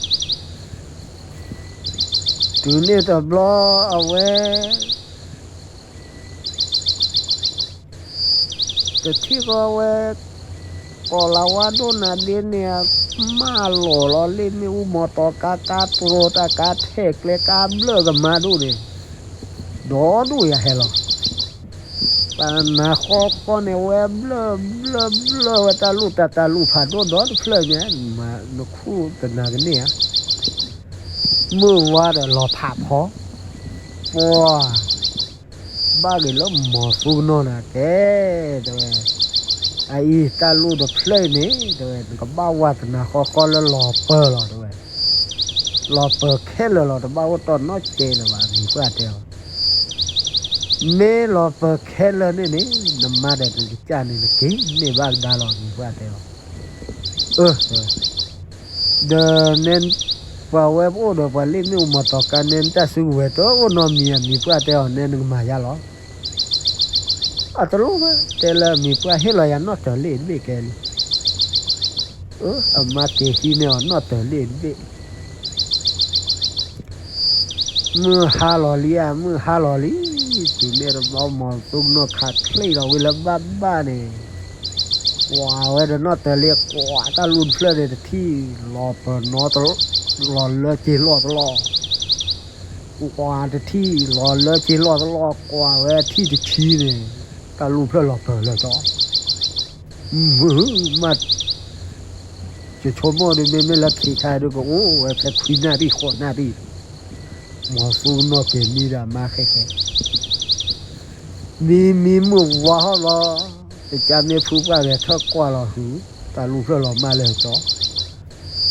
တုၤန့ၣ်တဘျီအဝဲ တထံၣ်ဃီဝဲ ကီၤလၤဝါဒိၣ်နၤဒ့န့ၣ် မၢလီၤလီၤလ့ၣ်မ့ၣ်အူမီၤတီၤ ကါကါတြီတၢ် ကါထဲၣ်ကျဲ ကါဘျၢၣ်ကမါဒိၣ်န့ၣ် ဒီဒိၣ်ယၤဟဲလီၤ, ပနၤဃီဃီန့ၣ် ဝဲဘျၢၣ်ဘျၢၣ်ဘျၢၣ်ဝဲတၢ်လူၢ်တၢ်တၢ်လူၢ်ဖးဒိၣ်ဒီတဖျၢၣ်ညါ နခူၣ်တနၤကန့ၢ်ဧါ မုၢ်ဝါဒီးလီၤဖးဖီ, ပှၤ ဘၣ်ဂ့ၤလၢမီၤသူကနီၢ်န့ၣ်ကဲ, တဲဝဲ, အအံၤတၢ်လူၢ်တဖျၢၣ်အံၤန့ၣ် တဲဝဲ နကဘၣ်ဝါသနာဃီဃီလၢလီၤပၢၤလီၤ တဲဝဲ, လီၤပၢၤခဲလၢာ်လီၤ တဘၣ်အိၣ်တီၢ်နီတစဲးလၢၤဘၣ် မံၤပှၢ်တဲအီၤ, မ့ၢ်လီၤပၢၤခဲလၢာ်န့ၣ်န့ၣ် နမါဒီးနကစၢ်န့ၣ် နက့ၤန့ၢ်ဘၣ်ကဒါလီၤ မံၤပှၢ်တဲအီၤ, အၢ တဲဝဲ ဒီးနဲ ပှၤဝဲပအိၣ်ဒီးပှၤလ့ၣ်မ့ၣ်အူမီၤတီၤကါနဲ နတၢ်စုကဝဲၤတအိၣ်နီတမံၤ အမံၤပှၢ်တဲအီၤ နဲနကမၤယါလီၤ, အတလိၣ်ဘၣ် တဲလၢမံၤပှၢ်ဟ့ၣ်လီၤယၤနီၣ်တၢၤလ့ၣ်တဘ့ၣ်ကဲလံ, အမါက့ၤဟံးန့ၢ်အီၤနီၣ်တၢၤလ့ၣ်တဘ့ၣ် မုၢ်ဟါလီၤလံဧါ မုၢ်ဟါလီၤလံ, တုၤန့ၣ်တဘျီ မီၤသူကနီၢ်ခးချ့လီၤဝံၤလၢဘၣ်ဘၣ်န့ၣ်, ကွၢ်ဝဲဒီးနီၣ်တၢၤလ့ၣ် ကွၢ်တၢ်လူၢ်တဖျၢၣ်န့ၣ်တထံၣ်, လီၤပၢၤနီတလီၤ လီၤလၢက့ၤလီၢ်တလီၢ်, ကွၢ်တထံၣ် လီၤလၢက့ၤလီၢ်တလီၢ် ကွၢ်ဝဲထံၣ်တဆံန့ၣ်, တၢ်လူၢ်ဖျၢၣ်လီၤပၢၤလၢာ်ကီး မုၢ်မး, ယဆိကမိၣ်ဒီး မ့မ့ၢ်လၢခံခါဒီး ကအိၣ်ဝဲဖဲခွံနၣ်ရံၣ်ဃိးနၣ်ရံၣ်, မီၤသူကနီၢ်က့ၤမံဒီးအမါဃဲဃဲ, မံမံမုၢ်ဝါဟီၣ်လီၤ, တကးမ့ၢ်ဖုပှၢ်ဂဲၤထၢၣ်ကွၢ်လီၤဟု, တၢ်လူၢ်ဖျၢၣ်လီၤမၢ်လၢာ်ကီး,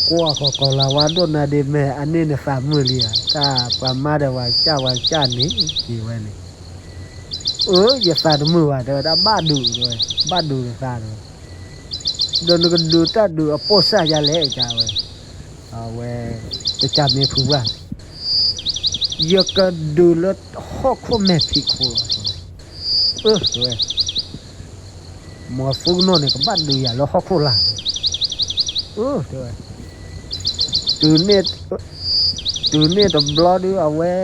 ကွၢ်ဃီၤကီၤလၤဝါဒိၣ်နါဒ့မဲာ် အန့ၣ်နသးမုာ်လံဧါ, တၢ်ပှၤမါဒီးပှၤကစၢ်ပှၤကစၢ်န့ၣ်က့ၤဝဲန့ၣ် အၢ ယသးတမုာ်ဘၣ် တဲဝဲဒၣ် ဘၣ်ဒုးတဲဝဲ, ဘၣ်ဒုးနသးတဲဝဲ, ဒီးနကဒုးတၢ်ဒုးအပိၢ်စၢ်ယါလဲၣ် တဲဝဲ, အဝဲ တကးမ့ၢ်ဖုပှၢ်, ယကဒုးလၢဟီၣ်ခိၣ်မဲာ်ဖံးခိၣ်လီၤ, အၢ တဲဝဲ မီၤသူကနီၢ်န့ၣ် ကဘၣ်ဒုးယၤလၢဟီၣ်ခိၣ်လာ်, အၢ တဲဝဲ, တုၤန့ၣ် တုၤန့ၣ်တဘျီဒုးအဝဲ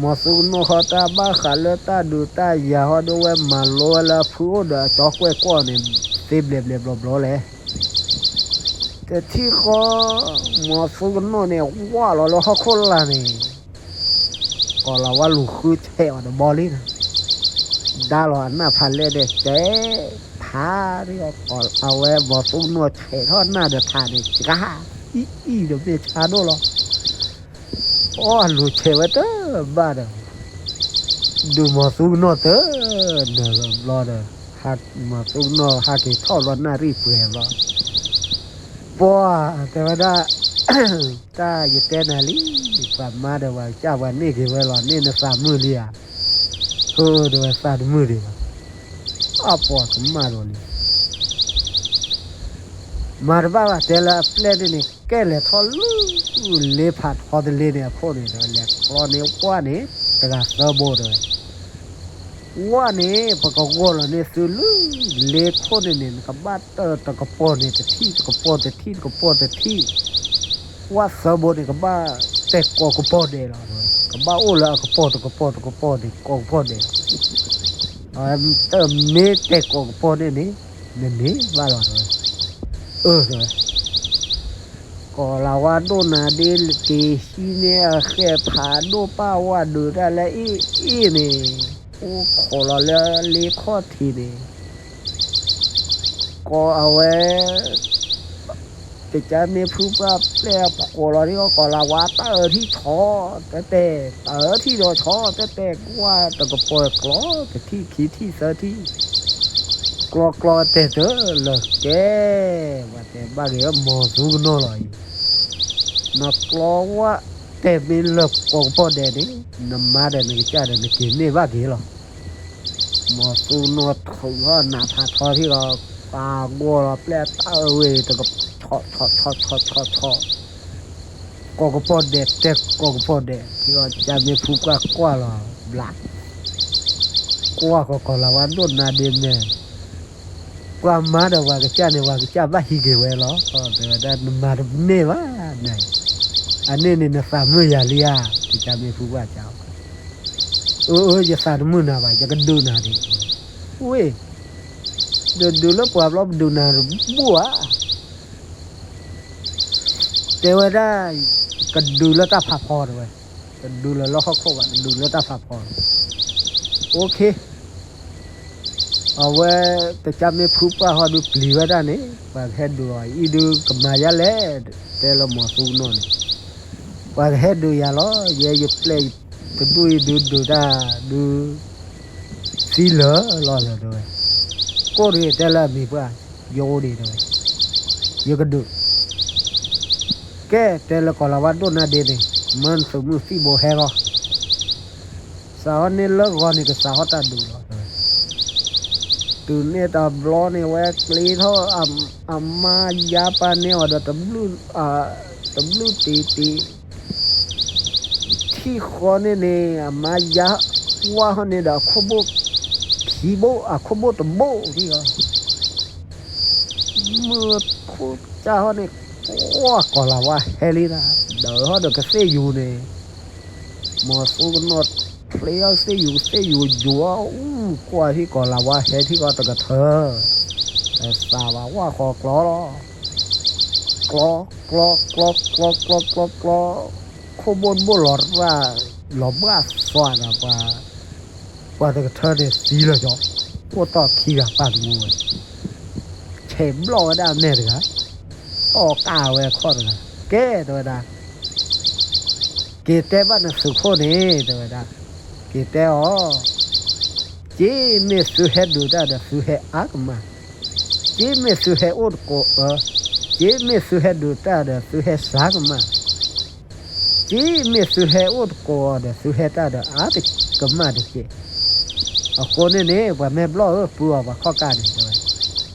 မီၤသူကနီၢ်ဃီတၢ်ဘၣ်ဃးလၢတၢ်ဒုးတၢ်ယၤဟီဒီး ဝဲမၤလိဝဲလၢအဖုအိၣ်ဒီးအကၠီကွဲၢ်ကွီၢ်န့ၣ် သ့ဘျဲးဘျဲးဘျီဘျီလဲၣ်. တထံၣ်ဃီ မီၤသူကနီၢ်န့ၣ် ဝၢ်လီၤလၢဟီၣ်ခိၣ်လာ်န့ၣ် ကီၤလၤဝါလူၤဃုဆဲးအီၤတဘီလံန့ၣ်, ဒါလီၤအနၢ်ဖးလဲၢ်ဒီး တဲဖးဒ်အီၤ အဝဲမီၤသူကနီၢ်ဆဲးထီၣ်နၢ်ဒီးထးန့ၣ် ကါ အံၣ်အံၣ်ဒီးမ့ၢ်ဆါဒိၣ်လီၤ. အီၣ်လူၤဆဲးဝဲတဘၣ်ဒီး ဒုးမီၤသူကနီၢ်တနၢၤဘျီဒီး မီၤသူကနီၢ်ဟးက့ၤထီၣ်ဘျီနၣ်ရံၣ်ပှဲၤဘျီ, ပှၤတဲဝဲဒၣ် တၢ်ယတဲနၤလံ, ပှၤမါဒီးပှၤကစၢ်ပှၤန့ၢ်က့ၤဝဲလီၤ န့ၢ်နသးမုာ်လံဧါ, ဟၢ တဲဝဲသးတမုာ်ဒံးဘၣ်, အပှၤကမၣ်ဒီးလံ မၤတဘၣ်ဘၣ် တဲလၢအပျဲၢ်ဒ်န့ၣ် ကဲလဲၤထီၣ်လၢ လ့ဖးထီတလ့န့ၣ်အခိၣ်န့ၣ် တဲဝဲလဲၤကျီန့ၢ်ဝၣ်န့ၣ် တဂၤသၢဘိတဲဝဲ, ဝၣ်န့ၣ် ပကဂီၢ်လီၤန့ၢ်သုလၢလ့ခိၣ်န့ၣ်န့ၣ် နကဘၣ်တၢၢ်တကပီၤန့ၣ် တထံၣ်တကပီၤတထံၣ်တကပီၤတထံၣ်, ဝၣ်သၢဘိန့ၣ် ကဘၣ်တဲာ်ကိးကပီၤဒဲးလီၤ, ကဘၣ်အိၣ်လၢအကပီၤတကပီၤတကပီၤန့ၣ် ကိးကပီၤဒဲးလီၤ. တမ့ၢ်တဲာ်ကိးကပီၤန့ၣ်န့ၣ် နန့ၢ်ဘၣ်လီၤတဲဝဲ, အၢ တဲဝဲ ကီၤလၤဝါဒိၣ်နၤဒ့ က့ၤဟံးန့ၢ်အဃဲးဖးဒိၣ်ပၢ်ဝါဒုးတၢ်လၢအ့ၣ်အ့ၣ်န့ၣ်, အိၣ်ခိးလီၤလၢလ့ခီၣ်ထံးန့ၣ်, ကီးအဝဲ ကကါမ့ၢ်ဖုပှၢ်ပျဲၢ်အဖှိးလီၤဒ်အီၤ ကီၤလၤဝါတၢ်အၢထံၣ်ဆီ, တဲတဲ, တၢ်အၢထံၣ်ဒီးဆီ, တဲတဲ, ကွၢ်တကပီၤကျီ တထံၣ်ခံထံၣ်သၢထံၣ် ကျီကျီတဲာ်တလၢာ်ကဲ, ပှၤတဲဘၣ်ဂ့ၤလၢမီၤသူကနီၢ်လီၤအံၤ, နကျီဝဲတဲာ်မ့ၢ်လၢာ်ကိးကပီၤဒဲးန့ၣ်, နမါဒီးနကစၢ်ဒီးနက့ၤန့ၢ်ဘၣ်က့ၤလီၤ. မီၤသူကနီၢ်ထုးထီၣ်နးဖးထီထံၣ်လီၤ, ပာ်ဂီၢ်လီၤပျဲၢ်တၢ်အၢဝဲတက ဆီဆီဆီဆီဆီ ကိးကပီၤဒဲးတဲကိးကပီၤဒဲး, ထံၣ်လီၤကါမ့ၢ်ဖုကွၢ်ကွၢ်လီၤ, ဘျး, ကွၢ်ကီၤကီၤလၤဝါဒိၣ်နါဒ့မဲာ်, ပှၤမါဒီးပှၤကစၢ်န့ၣ် ပှၤကစၢ်ဘၣ်ဟံးက့ၤဝဲလီၤ, တဲဝဲဒၣ်နမၤတန့ၢ်ဘၣ်, အန့ၣ်န့ၣ်နသးမုာ်ယၤလံဧါ, ကကါမ့ၢ်ဖုကွၢ်ကါ, အၢ အၢ ယသးတမုာ်နၤဘၣ်, ယကဒုးနၤဒံး, ဝ့ၢ်, ဒုးဒုးလၢပှၤဘျီပဒုးနၤတဘူၣ်ဧါ တဲဝဲဒၣ်, ကဒုးလၢတၢ်ဖးဖီတဲဝဲ, တဒုးလၢလၢဟီၣ်ခိၣ်ဘၣ်, တဒုးလၢတၢ်ဖးဖီလီၤ. အိၣ်ခ့, အဝဲ တကၢ်မ့ၢ်ဖုပှၢ်ဟီဒုးပျံၤဝဲဒၣ်န့ၣ် ပှၤကဟဲဒုးအီၤအံၤဒုးကမၤယါလဲၣ်, တဲလၢမီၤသူကနီၣ်န့ၣ်, ပှၤကဟဲဒုးယၤလီၤ, ယဲယပျဲၢ်တဒူၣ်အံၤဒုးဒုးတၢ်ဒုး သံလၢာ်လီၤလၢာ်တဲဝဲ, ကိၣ်တဂ့ၤတဲလၢအမံၤပှၢ်, ယအိၣ်ဒံးတဲဝဲ, ယကဒုး, ကဲတဲလၢကီၤလၤဝါဒိၣ်နါဒ့န့ၣ်, မၢနသုးမုၢ်သံၣ်ဘိဟဲလီၤ စးထီၣ်န့ၢ်လၢဂီၤန့ၣ် ကစးထီၣ်တၢ်ဒုးလီၤ. တုၤန့ၣ်တဘျီန့ၣ် ဝဲကျ့ထီၣ် အမါယါပာ်န့ၢ်အီၤဒီး တဘျုးတံၢ်တံၢ်, ထံၣ်ဃီန့ၣ်န့ၣ် အမါယါဝါဟီၣ်န့ၣ်ဒီး အခိၣ်ဘိၣ်ခံဘိၣ် အခိၣ်ဘိၣ်တဘိၣ်ထံၣ်ဃီ မုၢ်ခိၣ်ကၢ်ဟီၣ်န့ၣ် ပှၢ်ကီၤလၤဝါဟဲလံတၢ်, ဒီးဟီၣ်ဒီးကသ့ၣ်ယူၤန့ၣ်, မီၤသူကနီၣ်ချ့အီၤသ့ၣ်ယူၤ သ့ၣ်ယူၤယိၤအီၤ အူကွၢ်ထံၣ်ကီၤလၤဝါဟဲထံၣ်ဃီတကထၢ, တသးဘၣ်ဝၣ်ဃီကျီလီၤ, ကျီ, ကျီ, ကျီ, ကျီ, ကျီ, ကျီ, ကျီ, ခိၣ်ဘိၣ်တဘိၣ်လီၤရၣ်, လီၤဘၣ်သွးဒီးပှၤ ပှၤတကထၢန့ၣ်သံလၢာ်ကၠီ, အိၣ်တီၢ်ခံဂၤပာ်တမူဝဲ, ဆဲးဘျီၣ်ဝဲဒၣ်အမဲာ်တဂၤ, တီၢ်ကၢ်ဝဲအခီၣ်တဂၤ, ကဲတဲဝဲဒၣ်, က့ၤတဲဘၣ်နသုးခိၣ်န့ၣ် တဲဝဲဒၣ်, က့ၤတဲအီၤ, က့မ့ၢ်သုဟဲဒုးတၢ်ဒီးသုဟဲအါကမၣ်, က့မ့ၢ်သုဟဲအိၣ်တကိးအၢ, က့မ့ၢ်သုဟဲဒုးတၢ်ဒီးသုဟဲစှၤကမၣ် က့မ့ၢ်သုဟဲအိၣ်တကိးအီၤဒီးသုဟဲတၢ်ဒီးအါကမၣ်တက့ၢ်. အဃိန့ၣ်န့ၣ် ပှၤမဲာ်ဘျီၣ်ဧၢ ပုၢ်အီၤပှၤခီၣ်ကၢ်န့ၣ် တဲဝဲ,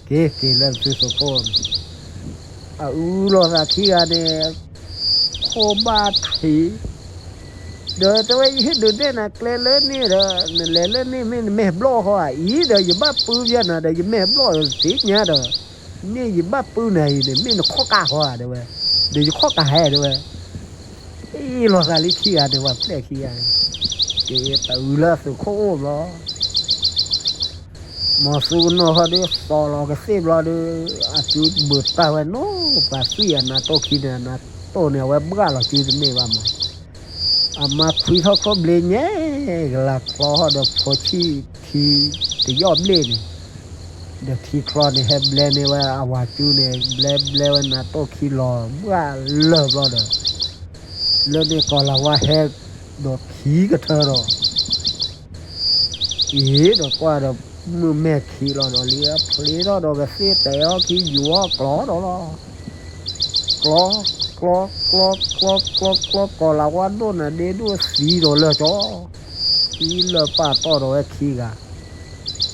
က့ၤက့ၤလၢသုးခိၣ်န့ၣ်, အအုလိာ်သးခံဂၤန့ၣ်, ခိၣ်ဘၣ်ထံး, ဒီးတဲဝဲယဟ့ၣ်ဒုးနဲၣ်နၤကျဲလၢန့ၣ်ဒီး နလဲၤလၢန့ၣ်မ့ၢ်နမဲာ်ဘျီၣ်ဃီဧါ, အံၤဒီးယဘၣ်ပုၢ်ယဲနၤဒီးယမဲာ်ဘျီၣ်ဒီးသ့ၣ်ညါဒီး မ့ၢ်ယဘၣ်ပုၢ်နၤအံၤန့ၣ် မ့ၢ်နခီၣ်ကၢ်ဃီဧါ တဲဝဲ, ဒီးယခီၣ်ကၢ်ဟဲ တဲဝဲ, အ့ၣ်လိာ်သးလံခံဂၤန့ၣ် ပှၤပျဲၢ်ခံဂၤန့ၣ်, က့ၤတအုလၢသုးခိၣ်အိၣ်ဘျီ မီၤသူကနီၣ်ဟီဒုး သီၣ်လီၤကသ့ၣ်ဘျီဒုး, အစုဘုးတၢ်ဝဲနီၤ, ပှၤသွံၣ်အနးတိၢ်ခံန့ၣ် အနးတိၢ်န့ၣ် အဝဲဘှၣ်လီၤစုတန့ၢ်ဘၣ်မး, အမါခွံထီၣ်ခိၣ်ဘျ့ညဲ, ကလၤချီဟီၣ်ဒီးဖိဆံၣ်ထံတယီၣ်ဘျ့ၣ်န့ၣ်, ဒီးထံချီန့ၣ် ဟဲဘျဲန့ၢ်ဝဲအဝၤစုန့ၣ် ဘျဲဘျဲဝဲနးတိၢ်ခံလီၤ ဘှၣ်လၢာ်ဘျီဒီး လၢန့ၣ်ကီၤလၤဝါဟဲ ဒီးခံကထၢဒီး အံၤဒီးကွၢ်ဒီး မုၢ်မဲာ်ခံးလီၤဒီးလံ အဖျ့ထီၣ်ဒီးကသ့ၣ်တဲာ်အီၣ်ခံယူၤအီၣ်ကျီဒီးလီၤ. ကျီ, ကျီ, ကျီ, ကျီ, ကျီ, ကျီ, ကီၤလၤဝါဒိၣ်နၤဒ့ဒိၣ်သံဒီးလၢာ်ကၠီ, သံလၢာ်ပာ်တီၢ်ဒီးဝဲခံဂၤ, တီၢ်ကၢ်ဝဲခီၣ်တဂၤ, ဆဲး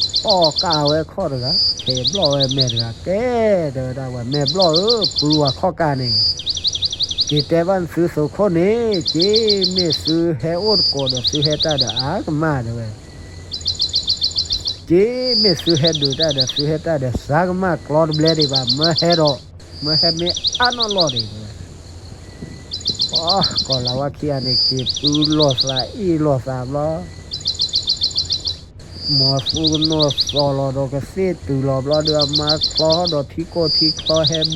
ဘျီၣ်ဝဲမဲာ်တဂၤ, ကဲ, တဲဝဲဒၣ်ပှၤမဲာ်ဘျီၣ်ဧၢ, ပုၢ်ဝၤခီၣ်ကၢ်န့ၣ် က့ၤတဲဘၣ်နသုးသိးခိၣ်န့ၣ်, က့မ့ၢ်သုဟဲအိၣ်တကိးဒီးသုဟဲတၢ်ဒီးအါကမၣ်တဲဝဲ, က့မ့ၢ်သုဟဲဒုးတၢ်ဒီးသုဟဲတၢ်ဒီးစှၤကမၣ်ကျီတဘျဲဒံးဘၣ်, မၢဟဲဒီး မၢဟဲမ့ၢ်အါနီၢ်လီၢ်ဒံးတဲဝဲ, ပှၤကီၤလၤဝါခံဂၤန့ၣ် က့ၤပုၢ်လိာ်သးအ့ၣ်လိာ်သးဘျီ မီၤသူကနီၣ်စီၤလီၤဒီးကသ့ၣ်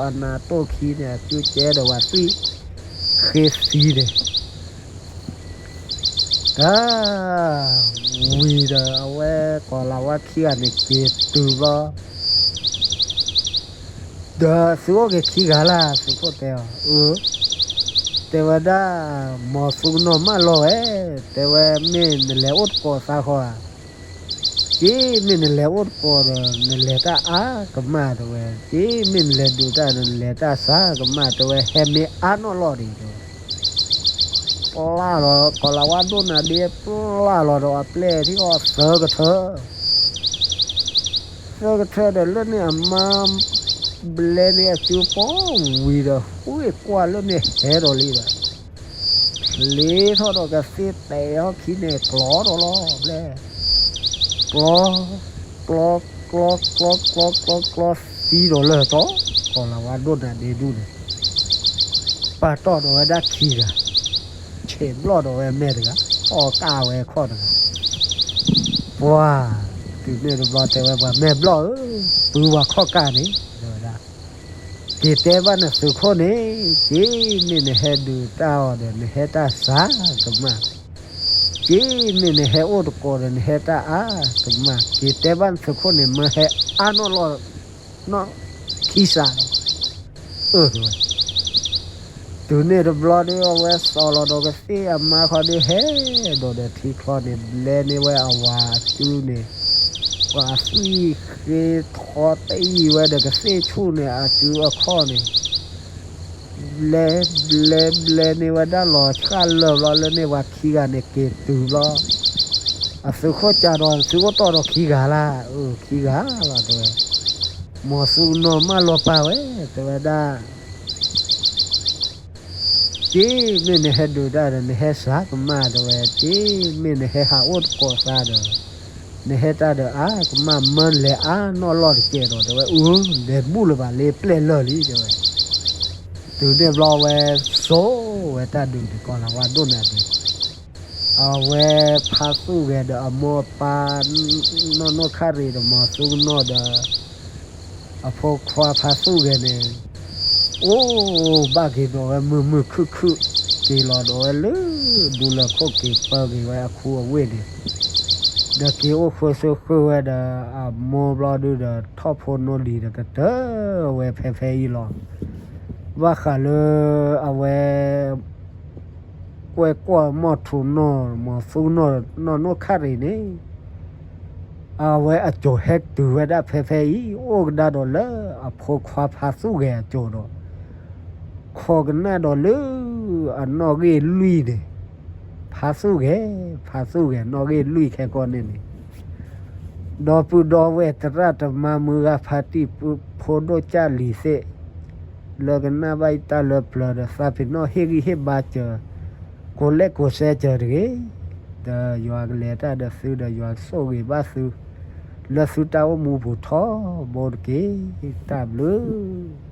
တုၤလီၤဘျီဒီး အမါချီဒီးထံကိၢ်ထံချီဟဲဘျဲန့ၢ်ဒီးအနးတိၢ်ခံန့ၣ် အကၠူကဲဒီးဝဲသွံၣ်ဃ့သံန့ၣ်, တၢ်ဝံၤဒီးအဝဲကီၤလၤဝါခံဂၤန့ၣ်က့ၤတုၤဘျီ ဒီးသုအိၣ်က့ၤခံဂၤလၢ် သုးခိၣ်တဲအီၤ, အၢ, တဲဝဲဒၣ် မီၤသူကနီၣ်မၢလီၤဝဲ, တဲဝဲမ့ၢ်နလဲၤအိၣ်တကိးသးဃီဧါ, က့မ့ၢ်နလဲၤအိၣ်တကိးဒီး နလဲၤတၢ်အါကမၣ်တဲဝဲ, က့မ့ၢ်နလဲၤဒုးတၢ်ဒီး နလဲၤတၢ်စှၤကမၣ်တဲဝဲ, ဟဲမ့ၢ်အါနီၢ်လီၢ်ဒံးတဲဝဲ ပျၢ်လီၤ, ကီၤလၤဝါဒိၣ်နၤဒ့ပျၢ်လီၤဒီးအပျဲၢ်ထံအီၤသၢကထၢ, သၢကထၢဒီးလၢန့ၣ်အမါ ဘျဲန့ၢ်အစုပီဝံၤဒီး ဃ့ကွၢ်လၢန့ၣ်ဟဲဒီးလံဒီး ဖျ့ထီၣ်ဒီးကသ့ၣ်တဲာ်အီၣ်ခံန့ၣ်ကျီဒီးလီၤဘျဲ, ကျီ, ကျီ, ကျီ, ကျီ, ကျီ, ကျီ, ကျီ, ကျီ, သံဒီးလၢာ်ကၠီ, ကီၤလၤဝါဒိၣ်နၤဒ့ဒူၣ်န့ၣ် ပာ်တီၢ်ဒီးဝဲဒၣ်ခံဂၤ, ဆဲးဘျီၣ်ဒီးဝဲမဲာ်တဂၤ, တီၢ်ကၢ်ဝဲခီၣ်တဂၤ, ပှၤ, တုၤမ့ၢ်တဘျီတဲဝဲပှၤမဲာ်ဘျီၣ်ဧၢ, ပုၢ်ဝၤခီၣ်ကၢ်န့ၣ် တဲဝဲဒၣ် က့ၤတဲဘၣ်နသုးခိၣ်န့ၣ်, က့မ့ၢ်နဟဲဒုးတၢ်အီၤဒီး နဟဲတၢ်စှၤကမၣ်, က့ၤမ့ၢ်နဟဲအိၣ်တကိးဒီး နဟဲတၢ်အါကမၣ်, က့ၤတဲဘၣ်နသုးခိၣ်န့ၣ် မၢဟဲအါနီၢ်လီၢ် နီၢ်ခံစးလီၤ. အၢ တဲဝဲ, တုၤန့ၣ်တဘျီဒီး အဝဲစိာ်လီၤဒီးကသ့ၣ်အမါခီဒီး ဟဲဒိးဒီးထံချီန့ၣ် ဘျဲန့ၢ်ဝဲအဝၤအစုန့ၣ်, ပှၤအသွံၣ်ဃ့ထီတအံၤဝဲဒီးကသ့ၣ်ဆူၣ်န့ၣ် အစုအခီၣ်န့ၣ် ဘျဲ ဘျဲ ဘျဲန့ၢ်ဝဲဒၣ်လီၤဆှၣ်လၢာ်ဘျီ လၢန့ၢ်ပှၤခံဂၤန့ၣ်က့ၤတုၤဘျီ, အသုးခိၣ်ကးဒီး သုအိၣ်တီၢ်ဒီးခံဂၤလၢ်, အၢ ခံဂၤလီၤ တဲဝဲ, မ်သုကနီၢ်မၢလီၤပာ်ဝဲ တဲဝဲဒၣ် က့ၤမ့ၢ်နဟဲဒုးတၢ်ဒီး နဟဲစှၤကမၣ် တဲဝဲ, က့ၤမ့ၢ်နဟဲဟးအိၣ်တကိးသးဒီး နဟဲတၢ်ဒီးအါကမၣ် မၢလဲၤအါနီၢ်လီၢ်တကဲးဒီး တဲဝဲ, အၢ လဲၤဘူၣ်လၢၤဘၣ်လၢပျဲၢ်လၢာ်လံ တဲဝဲ. တုၤန့ၣ်ဘျီဝဲစိာ်ဝဲတၢ်ဒုးန့ၣ် ကီၤလၤဝါဒိၣ်နၤဒုး, အဝဲဖါသူၣ်ဂဲၤဒီးအမိၢ်အပၢ် နီၢ်နီၢ်ခၣ်ရံၣ်ဒီး မီၤသူကနီၢ်ဒီး အဖိခွါဖါသူၣ်ဂဲၤန့ၣ် အိၣ်ဘၣ်က့ၤဒီးဝဲမုာ်မုာ်ခုၣ်ခုၣ်, က့ၤလီၤဒီးဝဲလၢ ဒူလၢၢ်ခိၣ် က့ၤပၢက့ၤဝဲအခူအဝ့ၢ်န့ၣ်, ဒီးက့ၤအိၣ်ဃုာ်ဆၢဃုာ်ဝဲဒီး အမိၢ်ဘျီဒုဒီး ထီၣ်ဖိနီၢ်လံၤဒီးကတၢၢ်ဝဲဖဲဖဲအံၤလီၤ. ဘၣ်ဃးလၢအဝဲ ကွဲၢ်ကွီၢ်မီၢ်ထူနီၢ် မီၤသူနီၢ် နီၢ်နီၢ်ခၣ်ရံၣ်န့ၣ် အဝဲအစိၤဟဲတုၤဝဲဒၣ်ဖဲဖဲအံၤ အိၣ်ကဒါဒီးလၢအဖိခွါဖါသူၣ်ဂဲၤအစိၤဒီး ခိးကနၣ်ဒီးလၢအနီၣ်ဂံၢ်လွံၢ်န့ၣ်, ဖါသူၣ်ဂဲၤ, ဖါသူၣ်ဂဲၤနီၣ်ဂံၢ်လွံၢ်ခဲကိာ်န့ၣ်န့ၣ်, ဒီပုၢ်ဒီဝဲၢ်သရၣ်သမါမုၢ်ဂၤဖါတံၢ် ဖိဒိၣ်ကၢ်လံၤသ့ၣ် လၢကနၣ်ဘၣ်ယတၢ်လၢပျၢၤဒီး သးပ့ၤနီၣ်ဟ့ၣ်ဂံၢ်ဟ့ၣ်ဘါစၢၤ, ကိးလဲၣ်ကိးစဲစၢၤတဂ့ၤ, ဒီးယွၤကလဲၤတၢ်ဒီးသုဒီးယွၤကဆိၣ်ဂ့ၤဘၣ်သု လၢသုတၢ်အိၣ်မူပူၤထီဘိတက့ၢ်. တၢ်ဘျုး